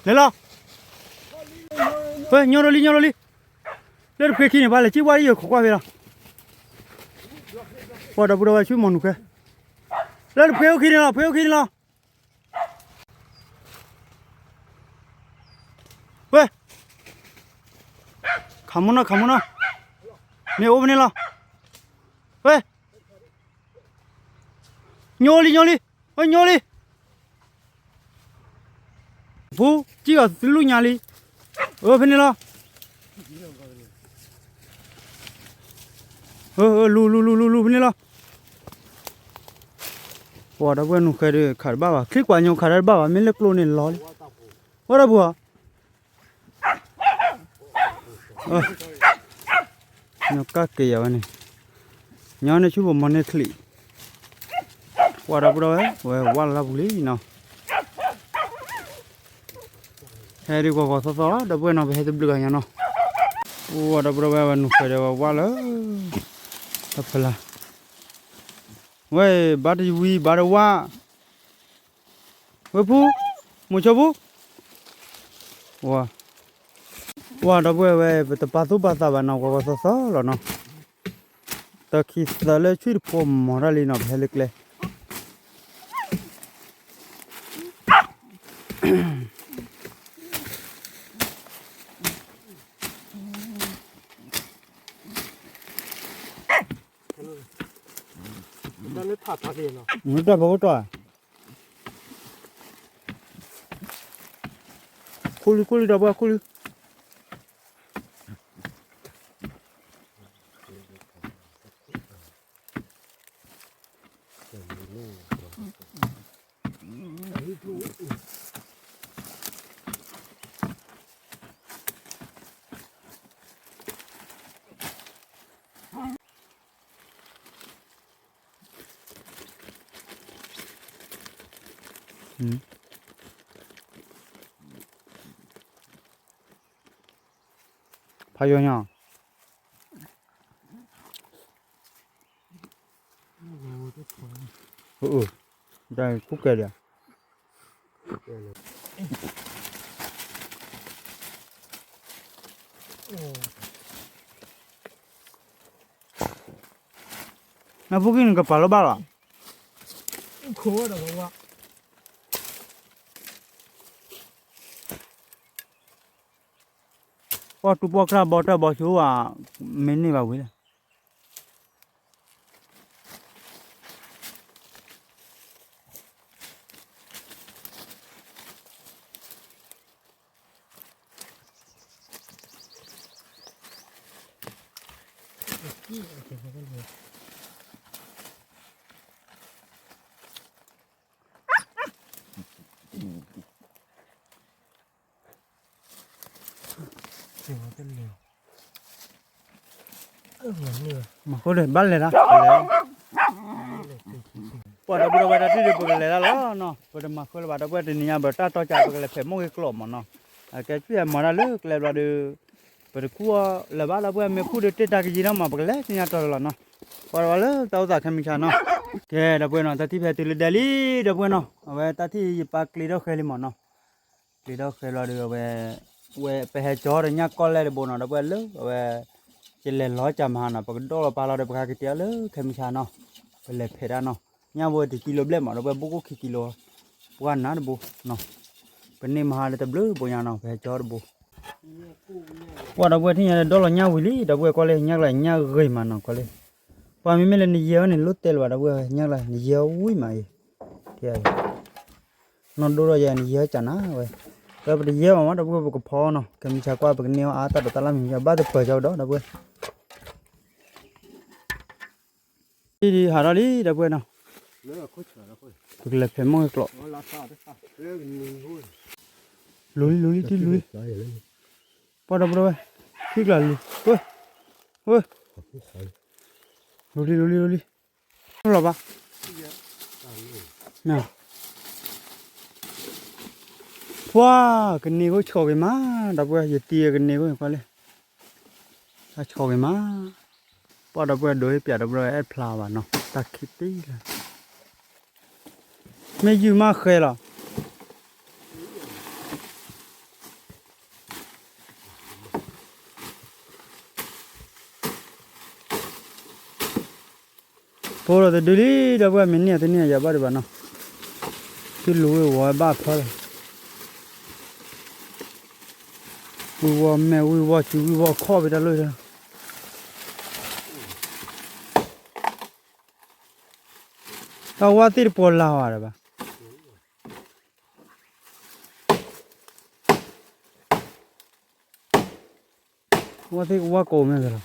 လဲၤလီၤ, ဝဲ ညီဒီးလံ ညီဒီးလံ, လၢတဖှ့ခံန့ၣ် ပှၤလဲၤကံၣ်ဝါယိာ်ခိးကွၢ်ဖဲလီၤ, ပှၤဒီပုၢ်ဒီဝဲၢ်ဆူမီၢ်နုာ်ဃဲ, လၢတဖှ့အိၣ်ခံန့ၣ်လီၤ ဖှ့အိၣ်ခံန့ၣ်လီၤ, ဝဲ, ခးမီၢ်နီၢ် ခးမီၢ်နီၢ်, မ့ၢ်အိၣ်ဖဲန့ၣ်လီၤ, ဝဲ, ညီလံ ညီလံ, ဝဲ ညီလံ ဖူ ကံၣ်အီၤသုလူၢ်ညါလံ, အၢ ဖဲန့ၣ်လီၤ, လူၤ လူၤ လူၤ လူၤ လူၤ ဖဲန့ၣ်လီၤ, ပှၤဒီပုၢ်ဝဲၢ်နုာ်ဃဲဒီး ခးတဘၣ်ဘၣ် ချံကွၢ်ညိခးတဘၣ်ဘၣ် မ့ၢ်လၢကျိန့ၣ်လီၤလံ, ဝဲဒီပုၢ်ဧၢ ညီကၣ်က့ၤယၤဝဲန့ၣ်, ညီန့ၢ်ဆူၣ်ပမီၤန့ၢ်ချံး, ပှၤဒီပုၢ်ဒီဝဲၢ် ဝဲဝၢ်လၢ်လၢ်ပူၤလံနီၤ, ဟဲဒ်ဂီၤဂီၤသီသီ ဒီပုၢ်ဝဲၢ်နီၤ ပဟဲတဘျုးဂၤညါနီၤ, အိၣ်ဒီပုၢ်ဒီဝဲၢ် ဝဲနုာ်ဃဲဒီးဝဲဝၢ်လၢ တဖျါ, ဝဲ ဘၣ်တဝံၤ ဘၣ်တဝၢ် ဝဲဖူ, မိၤဆိဖူ, ဝဲ, ဝဲဒီပုၢ်ဝဲၢ် ပတပာ်သူၣ်ပာ်သးဘၣ်နီၤ ဂီၤဂီၤသီသီလီၤနီၤ, တခံသၢလၢဆံၣ်တဖိမီၤတၢ်လံနီၤ ပဟဲလၢကျဲ တၢ်ဖီခိၣ်တီၢ်, ခူလံ ခူလံ ဒီပုၢ်ဝဲၢ် ခူလံ. ဖးယိာ်ညါ, အၢ, တၢ်ခူၣ်ကဲဒၣ်, နဖိကံၢ်နကပာ်လီၤဘၣ်လီၤ, ပှၤတူၢ်ပီၢ်ကြၢးဘီတၢ်ဘီဆိဝဲ, မ့ၢ်န့ၢ်ဘၣ်ဝံၤလီၤ. မၤဃိဒီး ဘၣ်လဲၤတၢ်, ပှၤဒီပုၢ်ဒီဝဲၢ် တၢ်ထံၣ်ဒီး ပကလဲၤတၢ်လီၤနီၤ, ပတမၤဃိလၢၤဘၣ် ဒီပုၢ်ဝဲၢ် တနံၤညါ ပတၢ်တီကၢ် ပကလဲၤဖဲးမိၢ်ဂ့ၤကျိးမးနီၤ, အကဲဆူၣ်အမၤတၢ်လၢကျဲဘျီဒီး ပတခူၣ်လၢၤဘၣ် ဒီပုၢ်ဝဲၢ် မ့ၢ်ခူၣ်ဒီးတ့ၢ်တၢ်ကယံၤနီၤမး ပကလဲၤသ့ၣ်ညါတီၤလီၤနီၤ, ပှၤဒီးဝဲလၢတၢ်အိၣ်သးခဲမုၢ်ဆါနီၤ, ကဲ ဒီပုၢ်ဝဲၢ်နီၤ တၢ်ထံၣ်ဖဲတုၤလၢဒဲးလံ ဒီပုၢ်ဝဲၢ်နီၤ, အဝဲတၢ်ထံၣ်ယပာ်ကျ့ထီၣ်ဃဲလံမးနီၤ ကျ့ထီၣ်ဃဲလီၤဒီး အဝဲ ဝဲပဟဲကၠီဒီးညၣ်ကီၢ်လဲၢ်တဘိနီၤ ဒီပုၢ်ဝဲၢ်လၢ အဝဲ ယလဲၤလီၤကၢ်မဟါနီၤ ပကဒိၣ်လီၤပာ်လီၤဒီး ပကဟဲကတဲအီၤလၢခဲမုၢ်ဆါနီၤ, ပလဲၤဖဲးတၢ်နီၤ, ညၣ်ဘိတကံလိဘျဲၣ်မး ဒီပုၢ်ဝဲၢ် ဘိၣ်ကိၣ်ခံကံလိ, ပှၢ်နးတဘိနီၤ, ပန့ၢ်မဟါလၢတဘျုးဘိညါနီၤ ပဟဲကၠီတဘိ ပှၤဒီပုၢ်ဝဲၢ်ထံၣ်ညါဒီး ဒိၣ်လီၤညၣ်ဝံၤလံ ဒီပုၢ်ဝဲၢ် ကွၢ်လၢညၣ်ကျါညၣ်ဂ့ၤမးနီၤ ကွၢ်လၢ, ပှၤမ့မ့ၢ်လၢနယဲၢ်ဝဲန့ၣ် လိၣ်တဲလၢၤဘၣ် ဒီပုၢ်ဝဲၢ် ညၣ်ကျါ နယဲၢ်ဝံၤမးအံၤ, နီၢ်ဒိၣ်ထီၣ်ယဲ နယဲၢ်ကၢ်နၤဝဲ, ဒီးပတယဲၢ်မးမး ဒီပုၢ်ဝဲၢ် ပကဖီနီၤ ခဲမုၢ်ဆါကွၢ် ပကန့ၢ်အီၣ်အါတၢ်ဒီးတၢ်လၢမုၢ်ယါ ဘၣ်သပၢၤကၠီကဒီး ဒီပုၢ်ဝဲၢ် ဟးထီၣ်လံ ဒီပုၢ်ဝဲၢ်နီၤ, ပကလဲၤဖဲးမိၢ်ဂ့ၤကျိး, လူၤလံ လူၤလံ ထံၣ်လူၤလံ, ပှၤဒီပုၢ်ဝဲၢ် ထံၣ်ကျါလူၤ, ဝဲ, ဝဲ, လူၤလံ လူၤလံ လူၤလံ, လီၤဘၣ်, ပှၤကန့ၢ်ခိၣ်ဆီၣ်ဂ့ၤမး ဒီပုၢ်ဝဲၢ် ယတံၤကန့ၢ်ခိၣ်န့ၣ် ကွၢ်လၢ တၢ်ဆီၣ်ဂ့ၤမး, ပှၤဒီပုၢ်ဝဲၢ် ဒိးဟ့ၣ်ပၠးဒီပုၢ်ဝဲၢ် အဲၣ်ဖျါဘၣ်နီၤ တၢ်ခံးတံၢ်လၢ မ့ၢ်ယုၢ်မးဃဲလီၤ, ဖိဒီးတဒုလံ ဒီပုၢ်ဝဲၢ် မ့ၢ်န့ၢ်အီၤတန့ၢ်အယၤဘၣ်ဒံးဘၣ်နီၤ, သုလူၤဝ့ၤဝီၤဝဲဘၣ်ဖၢလီၤ, ဝ့ၤဝီၤမဲာ်ဝ့ၤဝီၤစုၤဝ့ၤဝီၤခီၣ်ဖဲတၢ်လီၢ်တၢ်, တၢ်ဝါသ့ၣ်တပီၤလၢ်ဝဲဒၣ်ဘၣ်. ဝါသ့ၣ်ကဝါကိးမ့ၢ်ဂ့ၤလီၤ,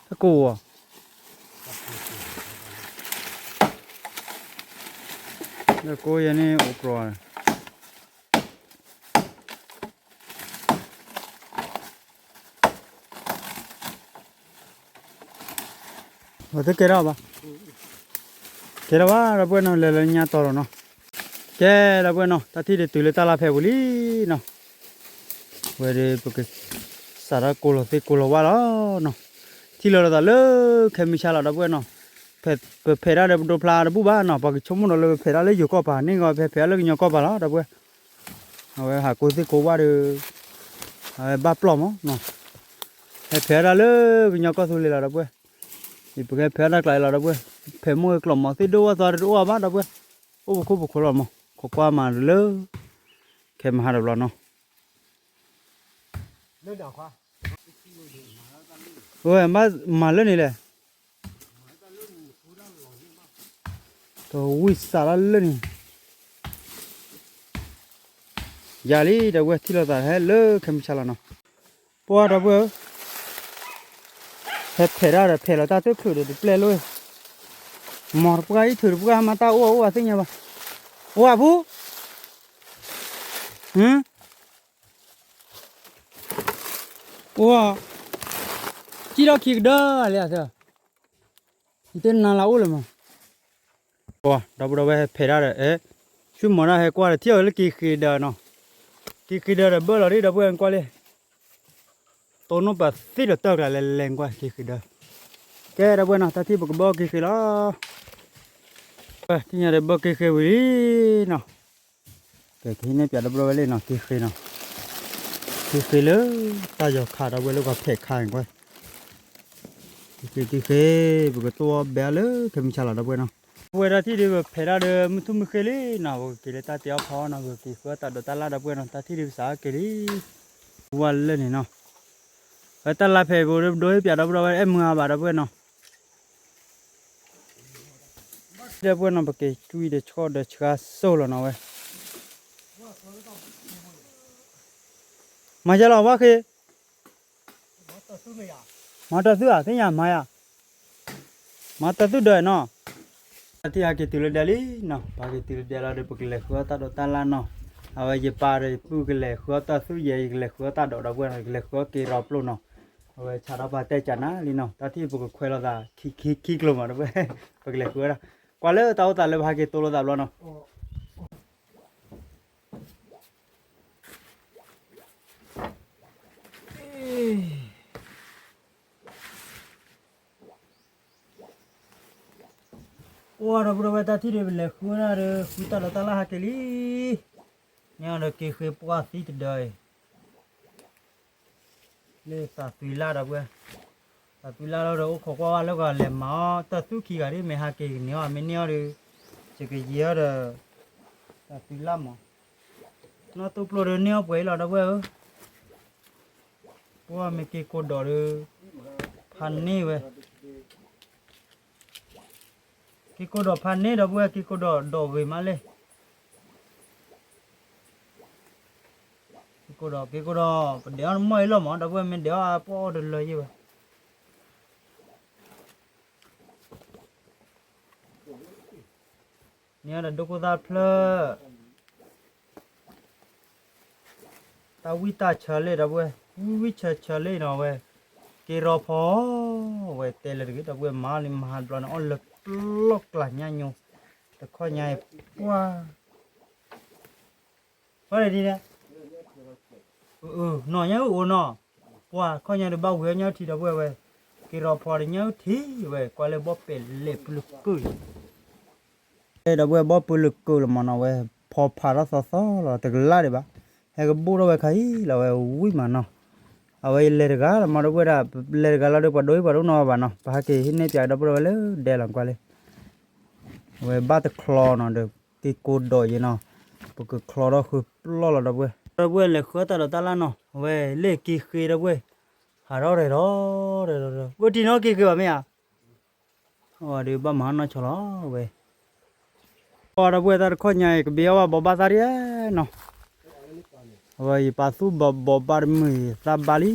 တကိးဝဲ, တကိးယဲန့ၣ်အိၣ်ပြီ, တကဲထီၣ်ဘၣ်, ကဲထီၣ်ဘၣ် ဒီပုၢ်ဝဲၢ်နီၤ လဲၤလၢညါတီၤလီၤနီၤ, ကဲဒီပုၢ်ဝဲၢ်နီၤ တၢ်ထံၣ်ဒုးတုၤလၢတၢ်လၢ်ဖဲပူၤလံနီၤ, ဝဲဒီးပက စးထီၣ်ကိးလီၤသ့ၣ်ကိးလီၤဝါလီၤနီၤ, ထံၣ်လီၤလီၤသးလၢခဲမုၢ်ဆါလီၤ ဒီပုၢ်ဝဲၢ်နီၤ, ပဖဲးတၢ်ဒီးပဒိဖျါတဘူၣ်ဘၣ်နီၤ, ပှၤကဆိကမိၣ်ဒီးလၢပဖဲးတၢ်လၢယိၤကီၢ်ပၤန့ၣ်ဂီၤ ပဖဲးတၢ်လၢကညီကီၢ်ပၤလီၤ ဒီပုၢ်ဝဲၢ်, အဝဲဟးကိးသ့ၣ်ကိးဝါဒီး အဝဲဘၣ်ပျီၢ်မးနီၤ, ဟဲဖဲးတၢ်လၢကညီကီၢ်သူလ့ၤလီၤ ဒီပုၢ်ဝဲၢ်, ယပကဲဖဲးတၢ်ကျါလီၤ ဒီပုၢ်ဝဲၢ်, ဖဲးမိၢ်ဂ့ၤကျီၢ်မီၤသ့ၣ်ဒိၣ်ဝဲသီတအိၣ်ဘၣ် ဒီပုၢ်ဝဲၢ်, အိၣ်ပခိၣ်ပခိၣ်လီၤမး ခိးကွၢ်မၤလၢ ခဲမဟါတဘျီနီၤ ဝဲမၤလၢန့ၣ်လဲၣ်, တဝံၣ်စးလၢလၢန့ၣ်, ယၤလံ ဒီပုၢ်ဝဲၢ် ထံၣ်လိာ်သးဟဲလၢခဲမုၢ်ဆါလီၤနီၤ, ပှၤဒီပုၢ်ဝဲၢ်ဧၢ, ဟဲဖဲးတၢ်ဒီးဖဲးလီၤတၢ်တချုးဒီးတပျဲၢ်လိၣ်, မၤတပှၢ်အံၤထုးတပှၢ်မၤတၢ်အိၣ်အိၣ်အသ့ၣ်ညါဘၣ်, အိၣ်အပူၤ အိၣ်, ကံၣ်ထီၣ်ခံကဒၢလံ, ယတနၤလၢအိၣ်လၢၤမး, ဒီပုၢ်ဒီဝဲၢ်ဟဲဖဲးတၢ်ဒီး ဆူမီၤတၢ်ဟဲကွၢ်ဒီး ထံၣ်အီၤလၢက့ၤဃ့ၤဒၢးနီၤ, က့ၤဃ့ၤဒၢးဒီးဘၢၣ်လီၤဒ် ဒီပုၢ်ဝဲၢ်ကွၢ်လံ, တိၢ်နီၣ်ပသ့ၣ်ဒီးတၢ်ကျါလဲၤလဲၤကွၢ်က့ၤဃ့ၤဒၢး, ကဲဒီပုၢ်ဝဲၢ်နီၤ တၢ်ထံၣ်ပကဘၢက့ၤဃ့ၤလီၤ, ထံၣ်ညါဒီးဘၢက့ၤဃ့ၤဝံၤလံနီၤ ကဲ ကဟံးန့ၢ်ပၠးဒီပုၢ်ဒီဝဲၢ်လံနီၤ က့ၤဃ့ၤနီၤ, က့ၤဃ့ၤလၢ တၢ်ယီၤခးဒီပုၢ်ဝဲၢ်လၢကီၢ်ဖဲးခါအံၤကွၢ်, က့ၤဃ့ၤက့ၤဃ့ၤ ပကတိၢ်ဘဲအါလၢခဲမုၢ်ဆါလီၤဒီပုၢ်ဝဲၢ်နီၤ, ပဝဲဒၣ်ထံၣ်ဒုးပဖဲးတၢ်ဒီးမုၢ်ထူၣ်မုၢ်ဃ့လံနီၤ ပကက့ၤလၢတၢ်တဲအီၣ်ဖီအီၣ်နီၤ ပကက့ၤဃုအီၣ်တၢ်ဒိးတၢ်လၣ်ဒီပုၢ်ဝဲၢ်နီၤ တၢ်ထံၣ်ဒုးပစးက့ၤလံ, ဝါလၢန့ၣ်နီၤ, ဝဲတၢ်လၢ်ဖဲးပူၤဒိဟ့ၣ်ပၠးဒီပုၢ်ဒီဝဲၢ်အဲၣ်မုၢ်အါဘၣ်ဒီပုၢ်ဝဲၢ်နီၤ ဒီပုၢ်ဝဲၢ်နီၤ ပက့ၤကွံာ်ဒီးဆှီဒီးဆှါစိၢ်လီၤနီၤဝဲ, မၤယါလီၤဝါဃ့, မၤတၢ်သုဧါ သ့ၣ်ညါမၤယါ, မၤတၢ်သုဒီးနီၤ, တၢ်ထံၣ်ဟဲက့ၤတုၤလၢဒဲလံနီၤ ပဟဲက့ၤတုၤလၢဒဲလီၤဒီး ပကလဲၤဃုအီၣ်တၢ်ဒိးတၢ်လၣ်နီၤ, အဝဲယပၢ်ဒီးယပုၢ်ကလဲၤဃုအီၣ်တၢ်သူၣ်ယဲ ယကလဲၤဃုအီၣ်တၢ်ဒိးဒီပုၢ်ဝဲၢ်နီၤ ကလဲၤဃုအီၣ်က့ၤရီပျိၢ်နီၤ, အဝဲဆးဒီးပှၤတဲကၢ်နၤလံနီၤ တၢ်ထံၣ်ပကခွဲးလိာ်သး ခံခံခံကျိၤမးဒီပုၢ်ဝဲၢ် ပကလဲၤဃုအီၣ်တၢ်, ကွၢ်လၢတၢ်အိၣ်သးလၢပဟဲက့ၤတိလိာ်သးဘျီနီၤ ပှၤဒီပုၢ်ဒီဝဲၢ်တၢ်ထံၣ်ဒီး ပလဲၤဃုဝဲဒၣ်ဒီး ဃုတၢ်ဒိးတၢ်လၣ်ဟဲက့ၤလံ, မ့ၢ်အီၤဒီးက့ၤဃ့ပှၢ်သံတဒၢအံၤ, လၢသးသွံလၢ်ဒီပုၢ်ဝဲၢ်, သးသွံလၢ်လီၤဒီး အိၣ်ခိးကွၢ်ဝဲလၢဂီၤလဲၤမၤအီၣ်တၢ်သူၣ်ခံဂၤဒ် မ့ၢ်ဟဲက့ၤကန့ၢ်အီၤ မ့ၢ်န့ၢ်အီၤဒီး, ယကယံၤအီၤဒီး, သးသွံလၢ်မး, နီၢ်တူၢ်ပျိၢ်ဒီးန့ၢ်အီၣ်ပှဲၤအံၤလီၤဒီပုၢ်ဝဲၢ်ဧၢ ပှၤမ့ၢ်က့ၤကိးဒီးဒီး, ဖးန့ၢ်ဝဲ, က့ၤကိးဒီးဖးန့ၢ်ဒီပုၢ်ဝဲၢ် က့ၤကိးဒီးဒီးဂ့ၤမးလဲၣ်, က့ၤကိးဒီး က့ၤကိးဒီး ပဒဲးအီၣ်တမီၢ်အံၤလီၤမး ဒီပုၢ်ဝဲၢ် မ့ၢ်ဒဲးအီၣ်ပှၢ်အီၣ်တလၢယဲၢ်ဝဲ န့ၣ်ဒီးဒိခိၣ်သၣ်ဖျၢၣ်, တၢ်ဝံၣ်တၢ်ဆၢလံဒီပုၢ်ဝဲၢ်, ဝံၣ်ဝံၣ်ဆၢဆၢလံနီၤဝဲ, က့ၤရီဖီ, ဝဲတဲလၢတဂ့ၤ ဒီပုၢ်ဝဲၢ် မၤလံမၤဟးတဘျီန့ၣ် အီၣ်လၢပျီကျါညါညိ, တခီညါအံၤ, ပှၤ ဖီဒံးဒ်န့ၣ်, နီၢ်ညါအုၣ်အိၣ်နီၤ, ပှၤခီညါဒီးဘၣ်ဝံၤအီၣ်ညါအုၣ်ထံဒီပုၢ်ဝဲၢ်, က့ၤရီဖီဒီးညါအုၣ်ထံဝဲ ကွၢ်လၢဘီပဲာ်လဲၣ်ပလုၢ်ကုၢ်လံ, ဒီပုၢ်ဝဲၢ် ဘီပလုၢ်ကုၢ်လီၤမးနီၤဝဲ, ဖီဖးထီၣ်သီသီလီၤ တကလၢ်ဒံးဘၣ်, ဟဲကဘူၣ်ထီၣ်ဝဲခါအံၤလီၤဝဲဝံၣ်မးနီၤ, အဝဲယလဲၤတဂၤလီၤမး ဒီပုၢ်ဝဲၢ်ဒၣ် လဲၤတဂၤလီၤဒီး ပှၤဒိၣ်အံၤပှၤတအိၣ်နီတဂၤဘၣ်နီၤ ပဟးက့ၤဟံးန့ၢ်ပၠးဒီပုၢ်ဒီဝဲၢ်လၢဒဲလီၤ ကွၢ်လံ အဝဲဘၣ်တချီနီၤဒီး က့ၤကိးဒီးယံၤနီၤ ပကချီထီၣ်ဃုပျီၢ်လီၤ ဒီပုၢ်ဝဲၢ် ဒီပုၢ်ဝဲၢ် လဲၤဃုတၢ်ဒီးတၢ်လၢ်နီၤ အဝဲလၢက့ၤဃ့ ဒီပုၢ်ဝဲၢ် ဟးထီၣ်ရဲၣ်ထီၣ်ရဲၣ်ထီၣ် ဝဲတံၤနီၣ်က့ၤဃ့ဘၣ်မ့ၢ်ဧါ အဝဲဒီးဘၣ်မၤနီၢ်ဆီလီၤဝဲ ပှၤဒီပုၢ်ဝဲၢ် တၢ်တခီညါအံၤ ကဘ့အီၣ်ဘၣ်ဘိးဘၣ်သၣ်ဒ်နီၤ အဝဲယပာ်သူၣ်ဘိးဘၣ်တမုာ်သၣ်ဘါလံ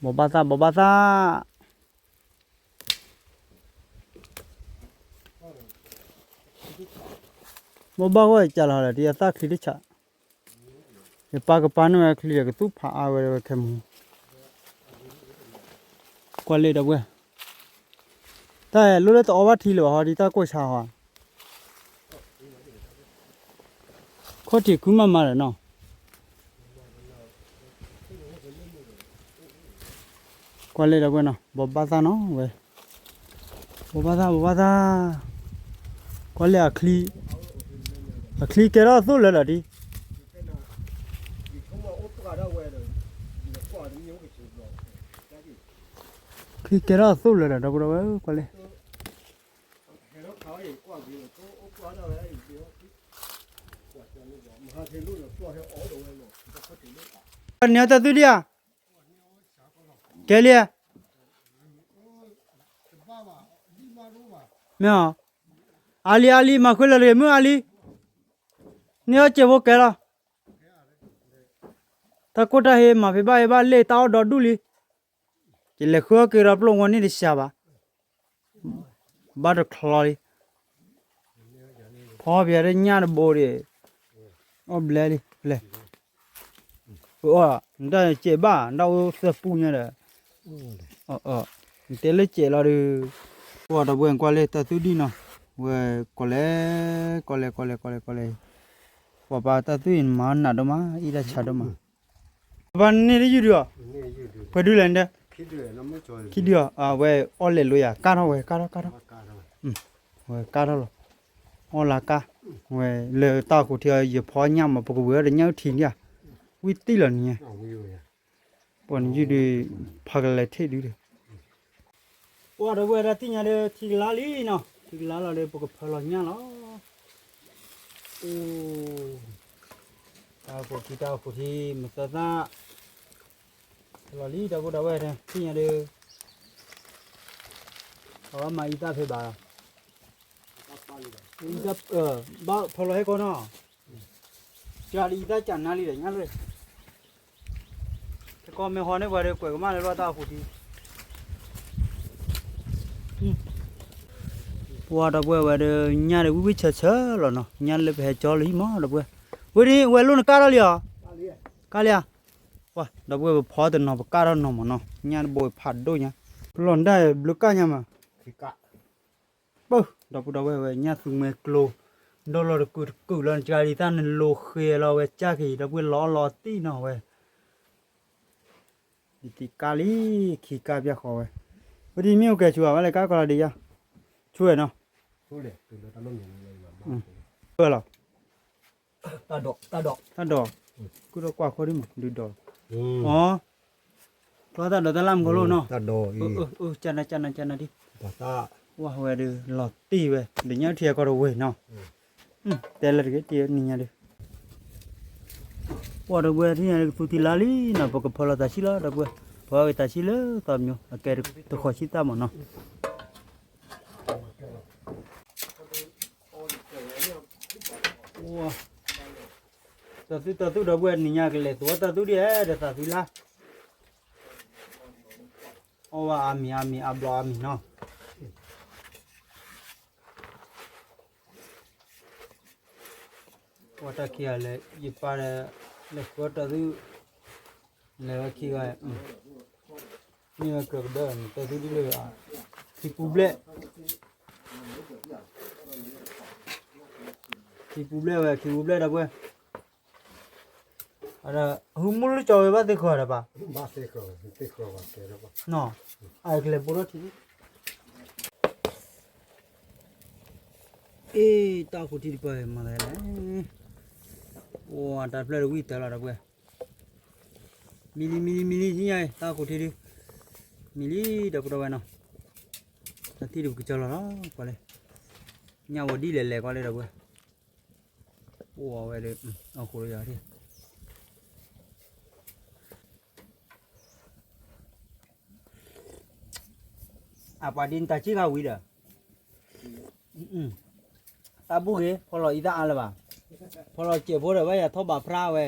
ဘိးဘၣ်သၣ် ဘိးဘၣ်သၣ် ဘိးဘၣ်ဂီၢ်ယကၢ်လီၤဒီး တယသၣ်ချံတဆး ယပာ်ကပာ်န့ၢ်ဝဲချံဒီး ကသူၣ်ဖးအါဝဲဒၣ်ဝဲခဲမူ ကွၢ်လ့ ဒီပုၢ်ဝဲၢ် တၢ်အဲၣ်လိၣ်လၢတအီဘၣ်ထံလၢၤဘၣ်ဟီ ဒ်တၢ်ကိၢ်ဆါဟီ ခီၣ်ထံးခုမးမးဒီးနီၤ ကွၢ်လ့ ဒီပုၢ်ဝဲၢ်နီၤ ဘိးဘၣ်သၣ်နီၤဝဲ ဘိးဘၣ်သၣ် ဘိးဘၣ်သၣ် ကွၢ်လ့ အချံကဲထီၣ်အသိၣ်လၢာ်လီၤဒ် ချံကဲထီၣ်အသိၣ်လၢာ်ဒီး ဒီပုၢ်ဒီဝဲၢ် ကွၢ်လ့ န့ၢ်အီၣ်တၢ်သူဒံဧါ ကဲလံ မ့ၢ် အါလံ အါလံ မၤဃုလၢာ်တဂ့ၤ မုၢ်အါလံ န့ၢ်အီၣ်စဲးဖိကဲလီၤ တၢ်ကိၢ်တၢ်ဟ့ မၤဖံးဘၣ်ဟ့ဘၣ်လ့ၣ် တၢ်အီၣ်ဒီဒူၣ်လံ ယလဲၤဃုအီၣ်က့ၤဒီးပျိၢ်ဝီန့ၣ်တစှၤဘၣ် ဘၣ်တချီလံ ဖီပယၤတညၣ်တဘိဒံး အီၣ်ဘျဲလံ ဘျဲ အီၣ် နတၢ်စဲးဘၣ် နတၢ်အိၣ်သၢပူညါဒီး နတဲလၢစဲးလီၤဒုး ပှၤဒီပုၢ်ဝဲၢ်ကွၢ်လၢတၢ်သူဒံၣ်နီၤ ဝဲကီးလဲၣ် ကီးလဲၣ် ကီးလဲၣ် ကီးလဲၣ် ကီးလဲၣ် ပှၤပာ်တၢ်သူအံၤနမၤနးဒိၣ်မး အံၣ်တၢ်ဆါဒိၣ်မး ပှၤန့ၣ်တယုၢ်ဒုးအီၤ ပှဲၤဒုးလဲၣ်နတဲ ခံဒုးအီၤ အဝဲအီၣ်လဲၤလိာ်ယၤ ကၢ်ထီၣ်ဝဲ ကၢ်ထီၣ် ကၢ်ထီၣ် ဝဲကၢ်ထီၣ်လီၤ အီၣ်လၢကၢ် ဝဲလၢတၢ်ဃိးထံအီၤ ယဖီညၣ်မး ပကဝံၤအီၣ်တညၣ်အုၣ်ထံန့ၣ် ဝံၤတံၢ်လီၤနံၤညါ ပှၤနယုၢ်ဒုး ဖးကလဲၤထံၣ်ဒုးဒီး ပှၤဒီပုၢ်ဝဲၢ်ဒၣ်သ့ၣ်ညါဒီး ထံကလါလံနီၤ ထံကလါလီၤဒီး ပကဖၢလီၤညၣ်လီၤ အိၣ် တၢ်အိၣ်ခိးထံ တၢ်အိၣ်ခိးထံ မသၢသၣ် ဖၢလီၤလံ ဒီပုၢ်ဒီဝဲၢ် သ့ၣ်ညါဒီး ပှၤဘၣ်မၤအံသၣ်ဖဲဘၣ်လီၤ ဘၣ်ဖၢလီၤဟဲကီနီၤ ကၢ်ဒ်အံသၣ်ကၢ်နါလံဒီးညါလၢ ကီၢ်မ့ၢ်ဟီန့ၢ်ပှၤဒီး ကွဲးကမၣ်လၢဘၣ်တၢ်အိၣ်ခိးထံ ပှၤဒီပုၢ်ဝဲၢ်ဒီး ညၣ်ဒီးဝံၣ်ဝံၣ်ဆၢဆၢလီၤနီၤ ညၣ်လၢပဟဲကၠီလၢဟံၣ်မး ဒီပုၢ်ဝဲၢ် ဝဲဒ်ဝဲလိၣ်နကၢ်ထီၣ်လံအီၤ ကၢ်လံဧါ ပှၤဒီပုၢ်ဝဲၢ် ပဖီတနီၤ ပကၢ်ထီၣ်နီၤမးနီၤ ညၣ်တဘိဖးဒိၣ်ညါ ပလီၢ်နဒၣ်ဘျုးကၢ်ညါမး ပၢ် ဒီပုၢ်ဒီဝဲၢ်ဝဲ ညၣ်သူမှဲကျိ ဒီလီၤတကုာ်တကုာ်လီၤ နကၢ်ဒ်သၣ်နလိၤဃ့လီၤဝဲကၢ်က့ၤ ဒီပုၢ်ဝဲၢ်လီၤအီၣ်လီၤတံၢ်နီၤဝဲ ဒ်တံၢ်ကၢ်လံ ခံကၢ်ပၠၣ်ဃီဝဲ ဝဲဒ်မ့ၢ်အိၣ်ကဲဆူအဝဲလဲၤကၢ်ကီလီၤဒ်ယါ ဆူဝဲနီၤ ဆူဝဲလီၤ တၢ်ဒိး တၢ်ဒိး ကုၢ်ထီၣ်ကွၢ်ခိၣ်ဒ်မး ဒုးဒိး အီ ကွၢ်တၢ်ဒိးတၢ်လၢ်မူခိၣ်လိၣ်နီၤ တၢ်ဒိးအံၤ ကနၤ ကနၤ ကနၤဒ် ဝဲဝဲဒုး လီၤတံၢ်ဝဲ ဒီးညၣ်ထံအကီၢ်တဝ့ၢ်နီၤ တဲလၢတဂ့ၤ တံၢ်နံၤညါဒုး ပှၤဒီပုၢ်ဝဲၢ်ထံၣ်ညါဒုး ကသူတံၢ်လါလံနီၤ ပကဖၢလီၤသးဆံလီၤ ဒီပုၢ်ဝဲၢ် ပှၤက့ၤသးဆံလၢသီပညိ အကဲတဃီၤဆံသၣ်မးနီၤ တၢ်သူတၢ်သူဒီပုၢ်ဝဲၢ် နံၤညါကလဲၤသူအီၣ်တၢ်သူဒ်အဲၣ်ဒီးသးသူလါ အီၣ်ဝဲအါမံၤအါမံၤ အါဘျီအါမံၤနီၤ ပှၤတၢ်ခံဂၤလဲၤ ယပၢ်ဒီး လဲၤဃုတၢ်သူ လဲၤဝဲခံဂၤ မ့ၢ်ဝဲကြၢးကဒၢ တၢ်သူဒ်လဲၣ် ခံပူၤဘျဲၣ် ခံပူၤဘျဲၣ်ဝဲ ခံပူၤဘျဲၣ်ဒီပုၢ်ဝဲၢ် အဒီး ဟူမုၢ်လၢကၠီဝဲဘၣ်သ့ၣ်ဃီၤဒီးပၢ် အကလဲၤဘိထီၣ်ထံ အ့ တၢ်အိၣ်ခိးထံတပၢၢ်မၤသးလဲၣ် အိၣ်တၢ်ဖျၢၣ်တဝံၣ်တၢ်လီၤဒီပုၢ်ဝဲၢ် မံလံ မံလံ မံလံ ဟံၣ်ညါအံၤ တၢ်ကိးထံဒု မံလံ ဒီပုၢ်ဒီဝဲၢ်နီၤ, တၢ်ထံၣ်ဒုပကစၢ်လီၤလီၤ ကွၢ်လၢ ညၣ်ဝီၤဒ်လဲၣ်လဲၣ် ကွၢ်လၢဒီပုၢ်ဝဲၢ်, အိၣ်ဝဲဒီး အဃိယၤထံၣ် အပှၤဒ်နတၢ်စံၣ်ခါဝံၤဒီး တၢ်ဘူၣ်ဂ့ၤ ဖီလီၤအံသၣ်အါလၢၤဘၣ်, ဖီလီၤစဲးဖိဒီး ဘၣ်ယၤထီၣ်ဘၣ်ဖျါဝဲ,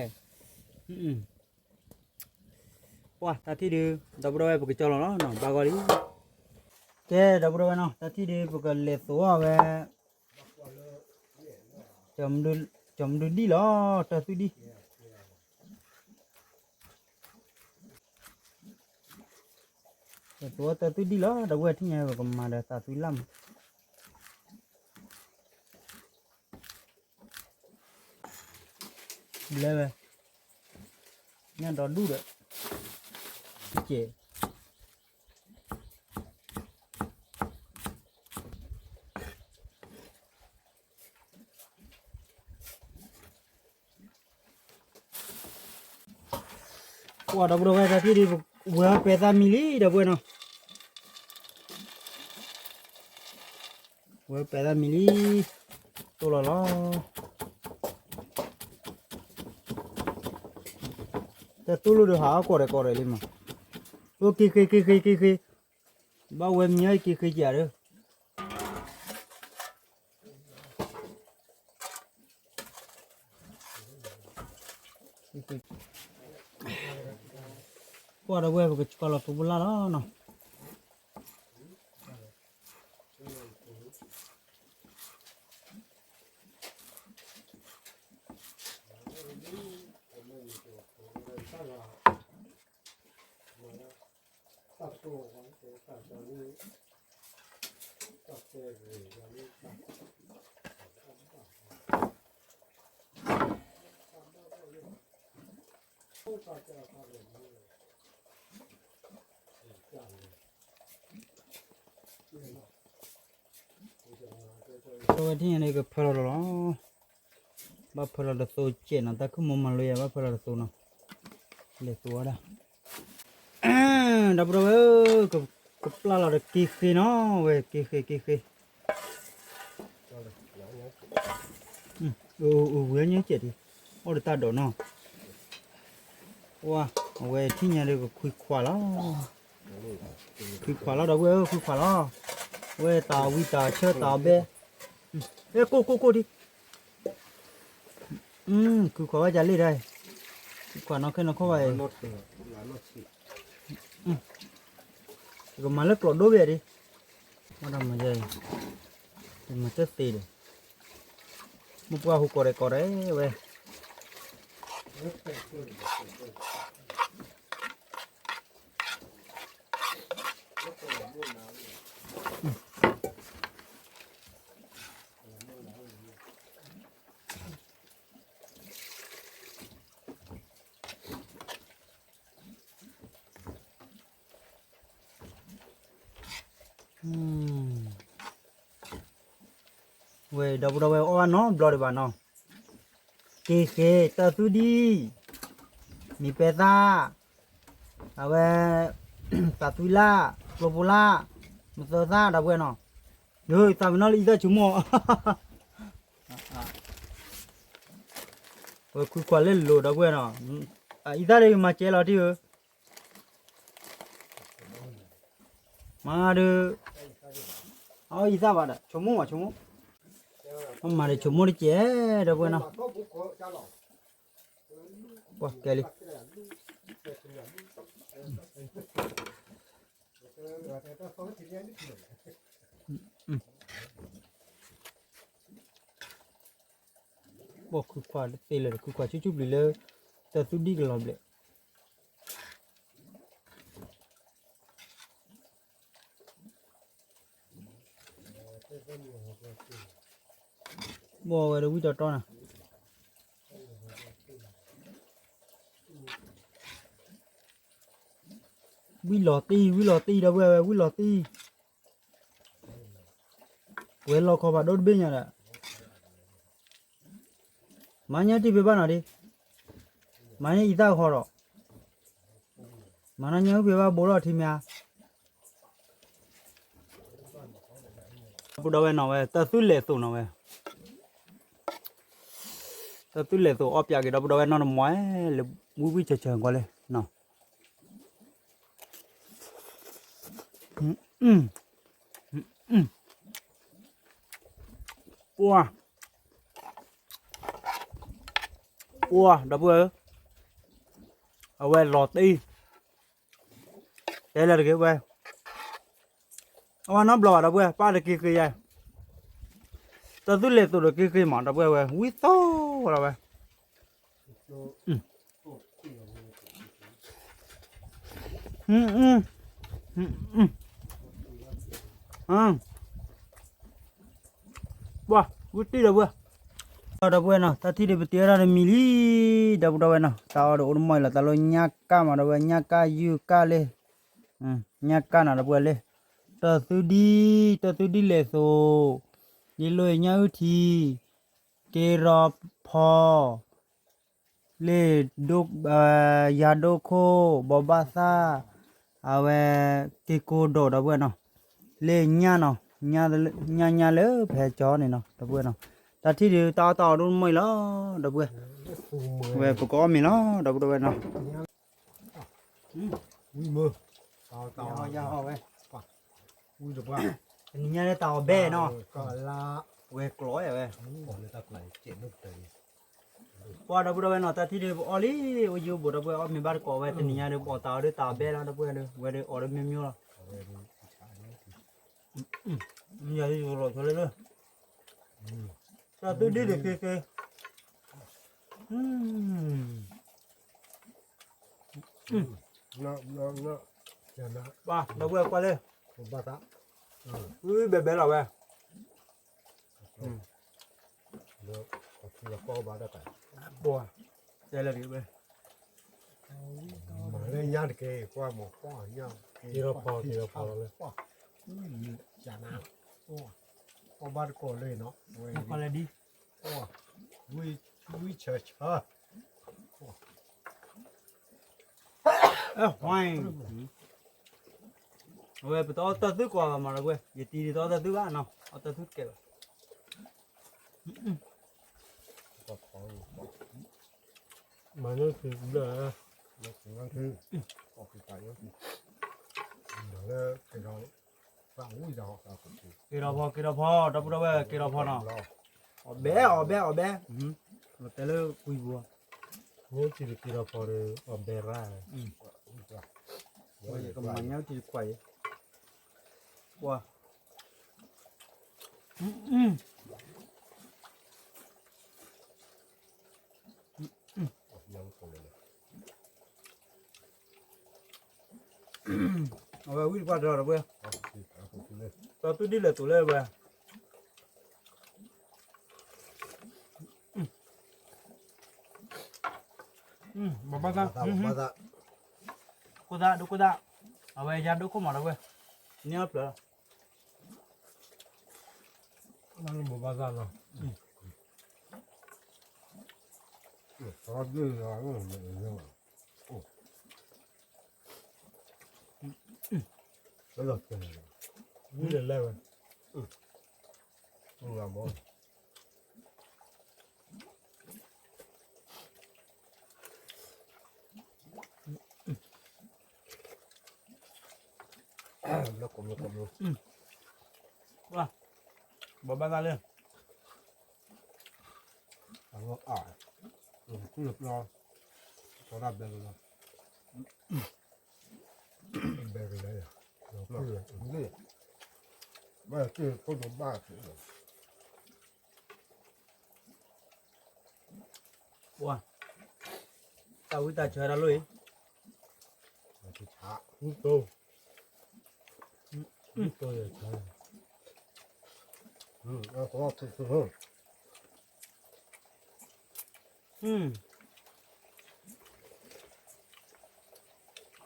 ပှၤတၢ်ထံၣ်ဒု ဒီပုၢ်ဒီဝဲၢ် ပကစၢ်လီၤလီၤနီၤ ဘၣ်ဂီၢ်လံ, ကဲ ဒီပုၢ်ဒီဝဲၢ်နီၤ တၢ်ထံၣ်ဒု ပကလဲၤသိးအီၤဝဲ ကၠီၤမဒုဒံၣ်လီၤ တၢ်သူဒံၣ် ကသိးတၢ်သူဒံၣ်လီၤ ဒီပုၢ်ဝဲၢ်ထံၣ်ညါ ပကမၤဒီးတၢ်သူလၢ်မး, ဘျဲဝဲ, ညၣ်ဒီဒူၣ်ဒီး, ကဲ ပှၤဒီပုၢ်ဒီဝဲၢ် တၢ်ထံၣ်ဒု ဝဲပဲာ်သၣ်မံလံ ဒီပုၢ်ဝဲၢ်နီၤ, ဝဲပဲာ်သၣ်မံလံ, တိၢ်လီၤလီၤ, တၢ်တိၢ်လိာ်ဒီးဟးအီၣ်ကီးရဲၣ်ကီးရဲၣ်လံမး, အိၣ်က့ၤဃ့ က့ၤဃ့ က့ၤဃ့ က့ၤဃ့, ဘၣ်ဝဲမံအီၣ်က့ၤဃ့ကယၤဒီး ပှၤဒီပုၢ်ဝဲၢ် ပကစၢ်လီၤ ပူၤပူၤလၢ်လီၤနီၤ, အဝဲထံၣ်ညါန့ၣ် ကဖၢလီၤဒီးလီၤ, ဘၣ်ဖၢလီၤတသိးကဲးနီၤ, တၢ်ခုၣ်မိၢ်မၤလိယၤ ဘၣ်ဖၢလီၤတသိးနီၤ, လဲၤသိးဝဲဒၣ် ဒီပုၢ်ဒီဝဲၢ်ဧၢ, ကပျၢ်လီၤဒီးက့ၤဃ့နီၤ, ဝဲက့ၤဃ့ က့ၤဃ့, အိၣ်ဝဲညါကဲးဒံး, အိၣ်ဒီးတၢ်ဒိးနီၤ, ဝါ, အဝဲထံၣ်ညါဒီးကခွံခွါလီၤ, ခွံခွါလီၤ ဒီပုၢ်ဝဲၢ်ဧၢ, ခွံခွါလီၤ, ဝဲတၢ်ဝံတၢ်ဆၢတၢ်ဘဲ, အဲ ကိၢ်ကိၢ်ကိၢ်ဒံး ခွံခွါဝဲဒ်လဲၣ်ဒၣ်, ခွံခွါနီၢ်ခဲနီၢ်ခီဘၣ်အံၤ, ကမၤလၢကျိးဒိဘ့ၣ်ဒံး, မ့ၢ်တၢ်မၤသ့ဒီး, မ့ၢ်ပှၢ်ဟူကီးရဲၣ်ကီးရဲၣ်ဝဲ ဝဲဒီပုၢ်ဒီဝဲၢ် အီၣ်ဘၣ်နီတဘျီဒံးဘၣ်နီၤ, က့ၤဃ့ တၢ်သူဒံၣ်, မံၤပဲသၣ်, အဝဲ တၢ်သူလၢ်, ကျိဖိလၢ်, မသၢသၣ် ဒီပုၢ်ဝဲၢ်နီၤ, ယသးပ့ၤနီၣ်လၢအံသၣ်ဆိကမိၣ် ဝဲခွံခွါလၢလိၤ ဒီပုၢ်ဝဲၢ်နီၤ, အံသၣ်ဒီးမၤစဲးလီၤတံၢ်ဧၢ, မၤဒီး အအီၣ်အံသၣ်ဘၣ်ဒီး ဆိကမိၣ်ဘၣ်ဆိကမိၣ်, မၤဒီးဆိကမိၣ်တကဲး ဒီပုၢ်ဝဲၢ်နီၤ, ပှၤကဲလံ ဘီၣ်ခွံခွါတသ့လၢာ် ခွံခွါဆူၣ်ဆူၣ်ပျံၤလၢ တၢ်သူဒံၣ်ကလီၤဘျဲၣ်, ဘီၣ်ဝဲဒီးဝံၣ်တီတီနၤ, ဝံၣ်လီၤတံၢ် ဝံၣ်လီၤတံၢ် ဒီပုၢ်ဝဲၢ် ဝံၣ်လီၤတံၢ်, ဝဲလီၤခီဖးဒိၣ်တဘ့ၣ်ညါဒီး မၤညါတံၢ်ဖဲဘၣ်နီၤဒံး, မၤညါအံသၣ်ဃီဒီး, မၤနီၢ်ညၣ်အုၣ်ဖံးဘၣ်ဘိလီၤထံမ့ၢ်ဧါ, ဒီပုၢ်ဒီဝဲၢ်နီၤဝဲ တၢ်သုလဲၤသိးနီၤဝဲ, တၢ်သုလဲၤသိးအီၣ်ပၠးက့ၤ ဒီပုၢ်ဒီဝဲၢ်နီၢ်တမီၤလၢ ဝံၣ်ဝံၣ်ဆၢဆၢကွၢ်လၢနီၤ, ပှၤ ပှၤ ဒီပုၢ်ဝဲၢ်ဧၢ, အဝဲလီၤတံၢ်, တဲလၢတဂ့ၤဝဲ, အဝဲနီတဘျီဘၣ် ဒီပုၢ်ဝဲၢ် ပၢ်တက့ၤဃ့ယဲ, တၢ်သုလဲၤသိးတက့ၤဃ့မး ဒီပုၢ်ဝဲၢ် ဝံၣ်သိလီၤဝဲ ပှၤ ဝံၣ်တံၢ်ဒီပုၢ်ဝဲၢ်, ဒီပုၢ်ဝဲၢ်နီၤ တၢ်ထံၣ်ဒုးပတ့ထီၣ်တမံၤလံ, ဒီပုၢ်ဒီဝဲၢ်နီၤ တၢ်အီၣ်ဒီးအိၣ်တမီၢ်အံၤလီၤ တၢ်လၢညၣ်ကၣ်မး ဒီပုၢ်ဝဲၢ် ညၣ်ကၣ်ယုၢ်ကၣ်လၢ ညၣ်ကၣ်နီၤ ဒီပုၢ်ဝဲၢ်လၢ တၢ်သုဒံၣ် တၢ်သုဒံၣ်လဲၤသိး, ယလိာ်ညၣ်အုၣ်ထံ, က့ၤရီဖီ လ့ၣ် ယၤဒိခိၣ် ဘိးဘၣ်သၣ်, အဝဲ က့ၤကိၤဒိး ဒီပုၢ်ဝဲၢ်နီၤ, လ့ၣ်ညၣ်နီၤ, ညၣ်ညၣ်လၢဖဲကၠီန့ၣ်နီၤ ဒီပုၢ်ဝဲၢ်နီၤ, တၢ်ထံၣ်ဒုးတၢ်အီၣ်တၢ်အီဒိၣ်တမီၢ်အံၤလီၤ ဒီပုၢ်ဝဲၢ်, ဝဲပကအီၣ်မ့ၤလီၤ ဒီပုၢ်ဒီဝဲၢ်နီၤ ဝံၣ်မၢ, ဝံၣ်တပှၢ်, တနံၤညါလၢတၢ်အီၣ်ဘဲနီၤ, ဝဲကျိးဝဲ, ပှၤဒီပုၢ်ဒီဝဲၢ်နီၤ တၢ်ထံၣ်ဒုးပအီၣ်လံ, အိၣ်ယိဘိးဒီပုၢ်ဝဲၢ်အီၣ်မ့ၤဘၣ်တကိးဝဲ တနံၤညါဒုးပအီၣ်တၢ်အီၣ်ဒုးတၢ်အီၣ်ဘဲလီၤ ဒီပုၢ်ဝဲၢ်ဒုး ဝဲဒုးအီၣ်ဒုးမ့ၢ်မ့ၢ်လီၤ, မ့ၢ်ယၤဒုးယလီၤဆီလၢလၢ တၢ်သုဒံၣ်တက့ၤက့ၤ, ပှၤဒီပုၢ်ဝဲၢ်ကွၢ်လၢ, ဝံၣ်ဘဲဘဲလီၤဝဲ, ပှၤတဲလၢတက့ၤဝဲ, မၤလၢညါတက့ၤ ကွၢ်မၤကွၢ်ညါ, က့ၤထီၣ်ဖီ က့ၤထီၣ်ဖီလီၤလၢ, အီၣ်ဘၣ်တကိးလၢနီၤ, ဝဲ, ဝံၣ်ဆၢဆၢ အဝဲပတအီၣ်တၢ်သုကိးဘၣ်မးဒီပုၢ်ဝဲၢ်, ယတံၤဒ်တအီၣ်တၢ်သုဘၣ်နီၤ, အီၣ်တၢ်သုတကဲဘၣ်, မၤန့ၢ်သုဘျၢၣ်, က့ၤထီၣ်ဖီ က့ၤထီၣ်ဖီ ဒီပုၢ်ဒီဝဲၢ် က့ၤထီၣ်ဖီနီၤ, အီၣ်ဘဲ အီၣ်ဘဲ အီၣ်ဘဲ, တဲလၢကွံပူၤ, မ့ၢ်ထံၣ်က့ၤထီၣ်ဖီဒီး အီၣ်ဘဲရၣ်, ကမၤညါထံၣ်တခွါအံၤ, ပှၤ အဝဲဝံၣ်တပှၢ်တၢၢ်ဒီပုၢ်ဝဲၢ်, တၢ်သုဒံၣ်လဲၤသိးလၢဝဲ, ဘၣ်ဘၣ်သၣ်, ခိၣ်သၣ် ဒိခိၣ်သၣ်, အဝဲယၤဒိခိၣ်မးဒီပုၢ်ဝဲၢ်, န့ၢ်အီၣ်ဖျၢၣ်လီၤ, ဘၣ်ဘၣ်သၣ်လီၤ ဘၣ်ဘၣ်သၣ်လၢ အဝဲအါ, သူၣ်လၢပျီ, သီဒၣ်ဘဲကလီ, ဘဲကလီ, ဘၣ်သူၣ်ဖိဒိၣ်ဘၣ်, ပှၤ, တၢ်ဝံတၢ်ဆၢတၢ်လိၣ်အံၤ, ဝံတိ, ဝံတိယဆၢ,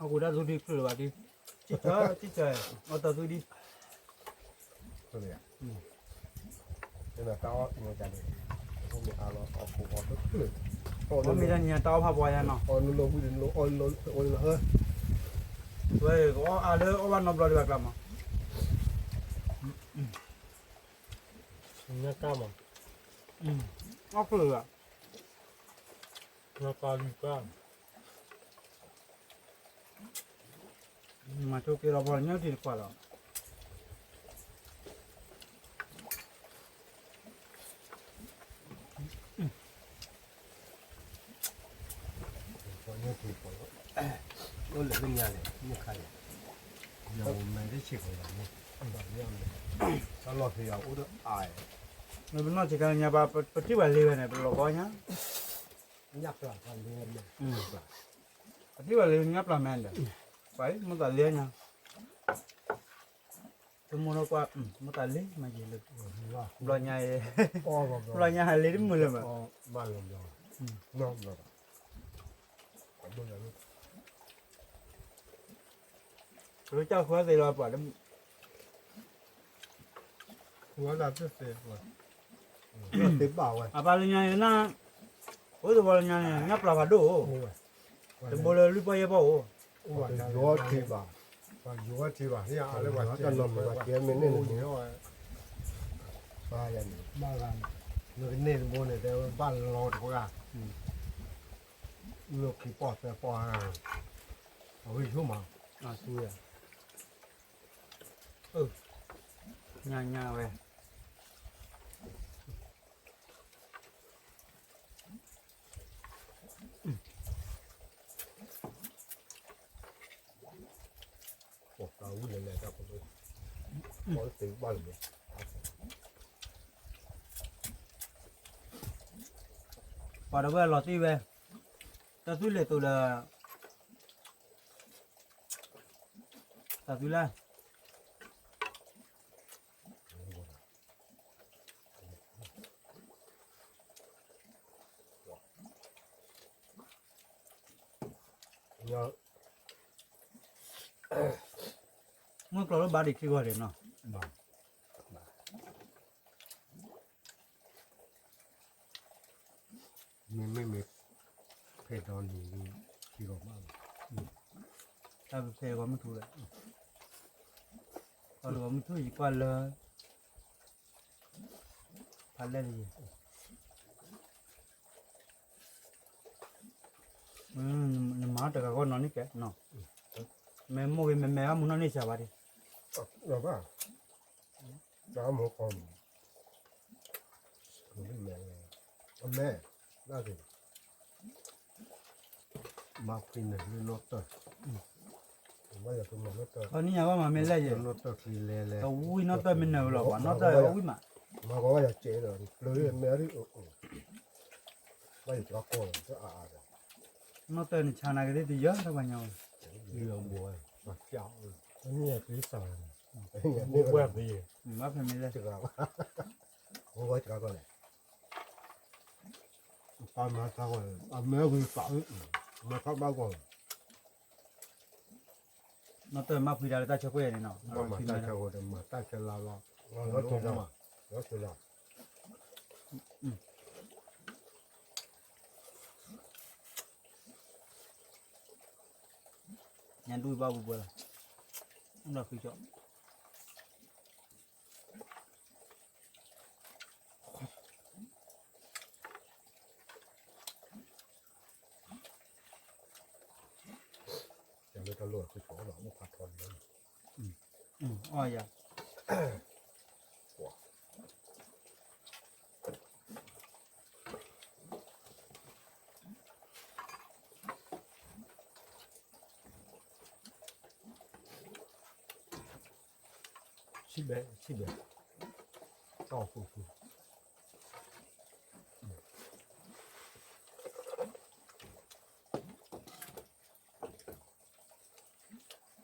အဃိတၢ်သူဒံချုးလၢၤဘၣ်ဒံ, တံၢ်ဆၢ တံၢ်ဆၢ, အီၣ်တၢ်သူဒံ, တၢ်အီၣ်မ့ၢ်တၢ်နံၤညါတၢ်အီၣ်ဖးပှၤယါနီၤ, အီၣ်လၢလီၤဝံၤလီၤအီၣ်လၢလီၤအၢ, အီၣ်လၢလီၤလီၤ, ဝဲ ကအီၣ်အါလၢအီၣ်ဘၣ်နီတဘျီဒံးဘၣ်ကျါမး, ညါကၢ်မး, အီၣ်ဖျၢၣ်လၢ, ညါကၢ်လံကၢ် မၤဆိက့ၤလီၤပှၤကညီတံၤတပှၢ်လီၤ. အိၣ်လၢညါလဲၣ် မုၢ်ခါလဲၣ်, ယမဲာ်တဆံးကီးလီၤန့ၣ်, တၢ်လီၢ်ဖဲယအိၣ်ဒီးအါ, မ့ၢ်ပနီၢ်ဆံးခါညါဘၣ် ပထံၣ်ဘၣ်လံဝဲန့ၣ် ပလီၤကီညါ, ညၣ်ပျၢ်လံ, ပထံၣ်ဘၣ်လံညၣ်ပျၢ်မဲဒီး, ပှၤအံၤ မိၢ်သးလံညါ သမူထီၣ်ကွၢ် မိၢ်သးလံမးယံၤလၢ, ဘျီညါအံၤ, ဘျီညါဟးလံတမုာ်လၢၤမး, ကကၢ်ဃုသ့လီၤပှၤ, ဃုသ့ဘၣ်ဝဲ, အပၢ်လၢညါအံၤနၤ, အိၣ်သဝီလၢညါန့ၣ် ညၣ်ပျၢ်ဖးဒိၣ်အိၣ်, တဘိလၢလွံၢ်ပီၢ်ယဲၢ်ပီၢ်အိၣ်, ယိၤထံဘၣ်, ယိၤထံဘၣ် ဟ့ၣ်အါလၢပှၤကဲမ့ၢ်န့ၢ်န့ၣ်, နကန့ၢ်တဘိန့ၣ် တဲဝဲဘၣ်လီၤတပှၢ်, လၢခံပီၢ်သၢပီၢ်, အဝဲဆိမး, ညါညါဝဲ ပှၤတဘၣ်လၢၤဘၣ်, ပှၤတဝဲလီၤတံၢ်ဝဲ, တၢ်သူၣ်လဲၤသိးဒီး, တၢ်သူၣ်လဲၤ မုၢ်ကျိၤလၢဘၣ်ဒံးခံဂီၤဒံးနီၤ, မ့မ့ၢ်မ့ၢ် ဖဲဒီနံၤ ခံဂီၤမး, တၢ်ဖဲဂီၤမုၢ်ထူလၢ, ဂီၤမုၢ်ထူယကွၢ်လၢ ဖးလဲၢ်လံ, နမၤတဂၤဂီၢ်နီၤန့ၣ်ကဲ, မ့ၢ်မိၢ်ဂ့ၤ မ့ၢ်မဲအီၣ်မူနီၢ်န့ၢ်စှၤဘၣ်ဒံး, အမဲာ်, မၤဖှံန့ၣ်လၢနီၢ်တၢၢ်, နံၤညါဘၣ်မၤမ့ၢ်လဲၣ်ယဲၢ်, နီၢ်တၢၢ်ချံလဲၤလဲၤ, တဝံၣ်နီၢ်တၢၢ်မ့ၢ်နၢၤဝဲလီၤ ပှၤနီၢ်တၢၢ်အီၣ်ဝံၣ်မး, မၤကီးဘၣ်ယၤစဲးဒီး ကျၢၤမဲအီၣ်ဒံး, ဘၣ်ယၤစှၤကီးလီၤ တအါအါဒီး, နီၢ်တၢၢ်န့ၣ်ဆါနာ်က့ၤသ့ၣ်တယၢ်တပှၤညါ, မ့ၢ်ယၤသ့စး, မ့ၢ်ယၤသ့, ဘၣ်ဖဲမ့ၢ်လဲၣ်, ဘၣ်ဝဲစှၤကီးလဲၣ် ပၢ်မၤသးဂီၤ, အမဲာ်ဝံၤပာ်, မၤထီၣ်ဘၣ်ဂီၤ, နီၢ်တၢၢ်မၤဖှံတၢ်လၢတၢ်ဆၢကွဲၢ်န့ၣ်နီၤ, မၤတၢ်ဆၢဂီၤဒီး မၤတၢ်ဆၢလါလီၤ, လီၤလီၤ, ညၣ်ဒူၣ်ဘၣ်ပူၤပှဲၤလီၤ, ဒီးဖုကၠီ အီၣ်ယၤ, ဆံဘဲ, ဆံဘဲ, တီၢ်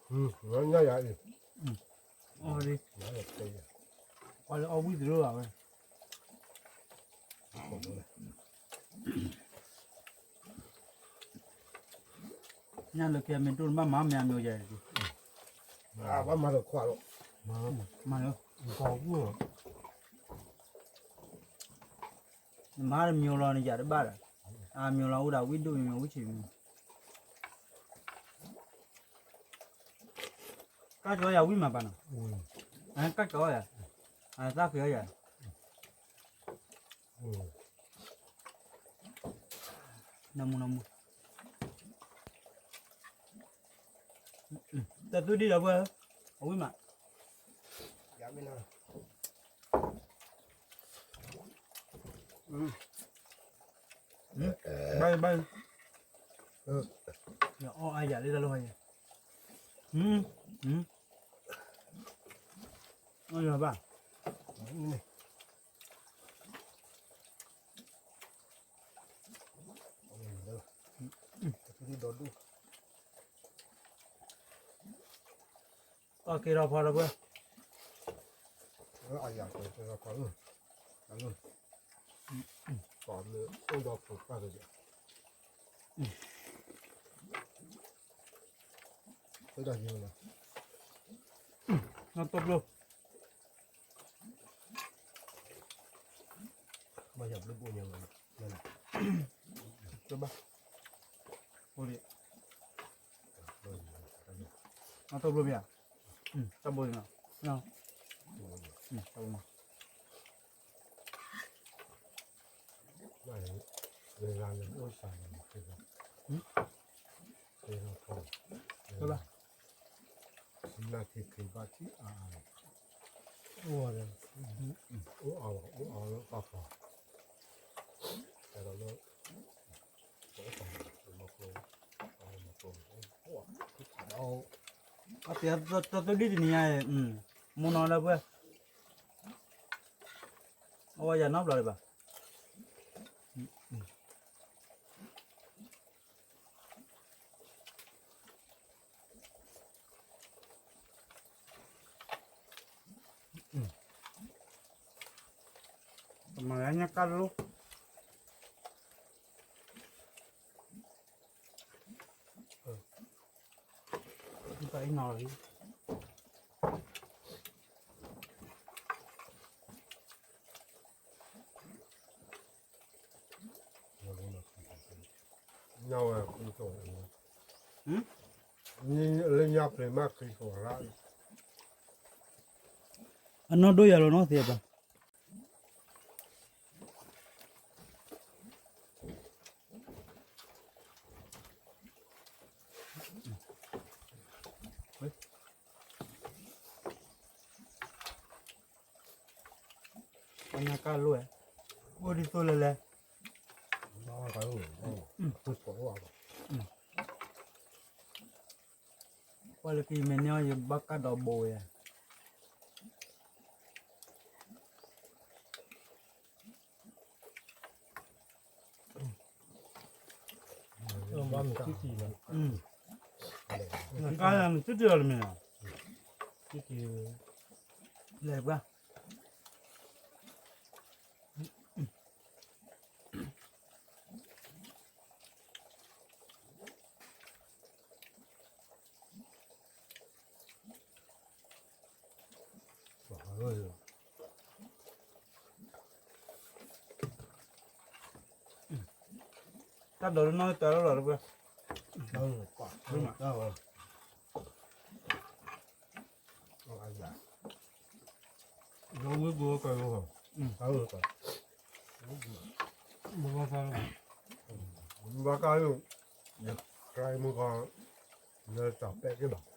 ဃူဃူ, ညၣ်ယၤအံၤ, အီၣ်လံ, ပှၤလၢအီၣ်ဝံၣ်တရၢဘၣ်ဝဲ ညၣ်လၢကဲမ့ၢ်ဒိၣ်နဘၣ်မၤမ့ၢ်အမျိၤယဲၢ်, ဘၣ်မၤဒီးခွါလီၤ, မၤလၢ, နမၤတမျိၤလီၤနယၤတဘၣ်ဒီး, အမျိၤလီၤအိၣ်ဒီးဝံၣ်ဒိၣ်မျိၤဝံၣ်ဆံးမျိၤ မၤတ ကၢ်ကၠီယၤဝံၣ်မးပၢ်နီၤ, ကၢ်ကၠီယၤ, သၣ်ဃံးအီယၤ, နမူနမူ, တၢ်သူၣ်ဒံၣ်ဒီးပှၤ, အဝံၣ်မး, ဘၣ်ဘၣ်, ယအီၣ်အါယၤလၢတၢ်လီၢ်ယၤ, အီၣ်ယၤဘၣ်, အီၣ်က့ၤထီၣ်ဖီဒီးပှၤ, နီၢ်တဘျိ, ဘၣ်ယၤဘျုးဘိညါ, ဘၣ်, အိၣ်ဒံး, နီၢ်တဘျိမ့ၢ်ဧါ, တဘျိနီၤ, တဘျိနီၤ, အပျဲၢ်တၢ်သူၣ်ဒံၣ်တနံၤညါ, မူနီၤလၢပှဲၤ, အဝဲယၤနီတဘျီလၢၤဘၣ်. မၤညါကၢ်လိၣ်, လၢညါပျံၤမးခရံာ် အနီၢ်ဒိၣ်ယၤလီၤနီၢ်သ့ၣ်ဘၣ်. ပှၤညါကၢ်လိၣ်ဝဲ, အိၣ်ဒ်သိးလဲၣ်လဲၣ်, ပှၤလၢကယမဲာ်န့ၢ်အီၤ ယဘၣ်ကၢ်ဒီးဘိဝဲယၤ. ကါနသုတလီၤတမ့ၢ်, လဲၤကွၢ်. တၢ်ဒိးလၢနီၢ်တၢ်လီၢ်လီၤတပှဲၤ, ဘၣ်ကါ, ယကျဲမုၢ်ကီၢ်, နတၢ်ပဲာ်က့ၤဘၣ်. ယကျဲမ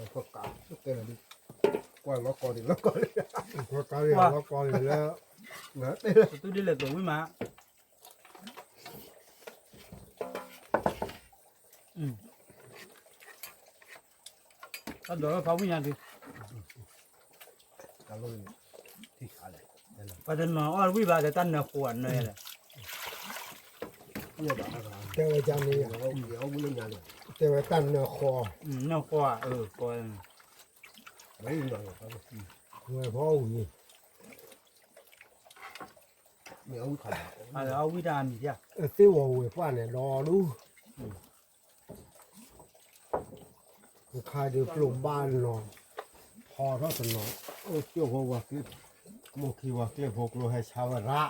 ုၢ်ကီၢ်ကးကးက့ၤလီၤ, ကးဒီးကးကးက့ၤလီၤ, ကွၢ်လီၤကီၢ်ဒံးလီၤကီၢ်ဒံး, ကွၢ်ကးဒံးလီၤကီၢ်ဒံးလၢ, ပသူဒ်လဲၣ်သိးဝံၣ်မး. တၢ်ဒိးလၢဖးဝံၣ်ညါဒံး, ပှၤတနီၤအီၣ်ဝံၣ်ဘၣ်ဒီးတၢ်နၢဃိဧါနၢလဲၣ်, တဲဝဲန့ၣ်, တဲဝဲတၢ်နၢဃိ, နၢဃိဧါ, အၢ, ဝဲဖီအူန့ၣ်, အဝံၣ်တၢ်အမံၤ, သ့ၣ်ဝီၤဝဲၤကွၢ်န့ၣ်ဒီဒူၣ် ခါဒုးကျိဘၣ်နီၤ, ဟီထီၣ်တနီၤ, အိၣ်ကၠိၣ်ဖိဝဲကျ့, မိၢ်ခံဝဲကျ့ဖိကျိဟဲဆါဝဲရၣ်,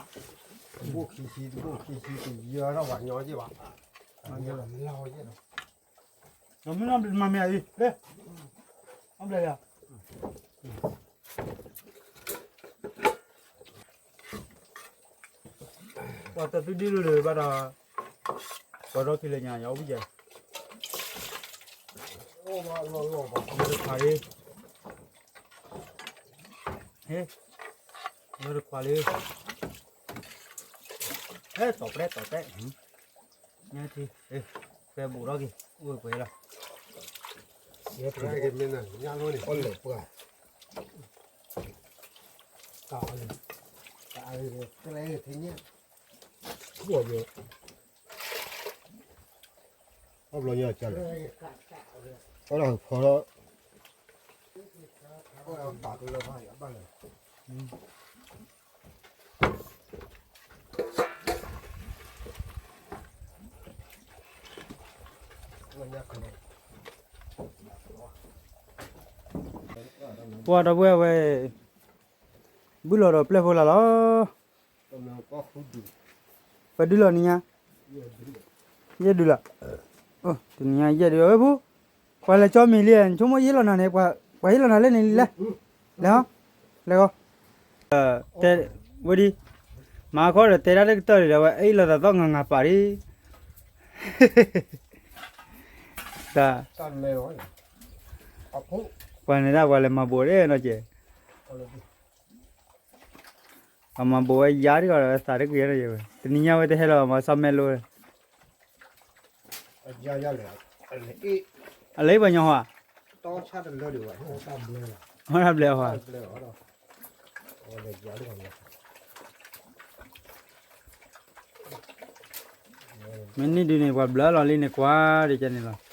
တဘိၣ်ခံဆံ တဘိၣ်ခံဆံ တယၢထီၣ်ပှၤညီက့ၢ်ဘၣ်, လီၤယဲၢ်လီၤ, ဒီးမ့ၢ်နီၢ်ဘျဲးမၤမ့ၢ်အံၤ, လၢ, နီၢ်ဘျဲးယၤ, ပှၤတသုဒ်လိာ်လၢၤဘၣ်ဒီး, ပှၤဒီဖံးလၢညါ ယအီၣ်ဘုယဲၢ်, တခွးလံ, ဟဲ, တခွးလံ, ဟဲ တီၢ်ပြဲတီၢ်ပြဲ, ညါထံ, ပဲဘူးထီၣ်က့ၤ, အိၣ်ပှဲၤလီၤ, ယဲၢ်ထံ, ညါလီၤန့ၣ် အီၣ်လၢပှၤ, တၢ်အီၣ်လၢ, တၢ်အီၣ်လၢ, တလဲထံညါ, ဘီ အီၣ်ဘျီညါကလဲၣ်, အီၣ်လၢဖီလီၤ, အီၣ်လၢဘၣ်ကလၢဘၣ်လၢ, ပှၤဒီပုၢ်ဝဲၢ်ဝဲ, ဘုၣ်လီၤဒီးပျဲၢ်ဖိလၢ်လီၤ, ပဒုလီၤနံၤညါ, ယဲၢ်ဒုလီၤ, တနံၤညါယဲၢ်ဒုလီၤဝဲဖု, ပှၤလဲၤကၠီမံၤလံ နဆိကမိၣ်ယဟ့ၣ်လီၤနၤန့ၣ်, ပှၤဟ့ၣ်လီၤနၤလၢန့ၣ်လံလဲၣ်, လဲၤဟီ, လဲၤဂီၤ, တဲ, ဝဲဒ်, မၤခီဒီးတဲဒၣ်တကတၢၢ်ဒံးဒီးဝဲ အ့ၣ်လီၤသးသီၣ်ငါငါပာ်ဒံး, တၢ်, ပှၤန့ၣ်ဒၣ်ပှၤလဲၤမၤဘိးဒၣ်နီၢ်ကဲး, အမၤဘိးဝဲယါတဂီၤဒီးသးတကွံာ်နီၢ်ကဲးဝဲ တနံၤညါဝဲတဟဲလီၤမၤစီၣ်မဲာ်လိ, အလၢပှၤညီဟီ, ဟီၣ်ဘျဲၣ်ဟီ, မ့ၢ်န့ၢ်ဒုန့ၣ် ပှၤဘျၢလီၤလံန့ၣ်ကွၢ်ဒ်ကဲန့ၣ်လီၤ.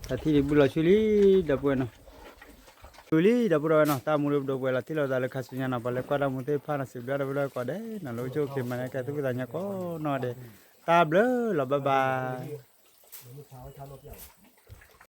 တၢ်ထံၣ်ဒံးဘုၣ်လီၤဆူလံ, ဒီပုၢ်ဝဲၢ်နီၤ, ဆူလံ ဒီပုၢ်ဒီဝဲၢ်နီၤ, တၢ်မူဒီးပဒိၣ်ပှဲၤလီၤတံၢ်လီၤသးလၢခါဆူညါနီၤ, ပှၤလၢကွၢ်တၢ်မူသ့ၣ်တဖၣ်နီၤ, စံးဘျုးဒီပုၢ်ဒီဝဲၢ်ကိးဂၤဒဲးနီၤ, လၢအိၣ်ဆူၣ်အိၣ်ချ့မၤန့ၢ်ကဲသူၣ်ဖှံသးညီကိးနီၢ်ဂၤဒဲး, တၢ်ဘျုးလီၤ bye bye.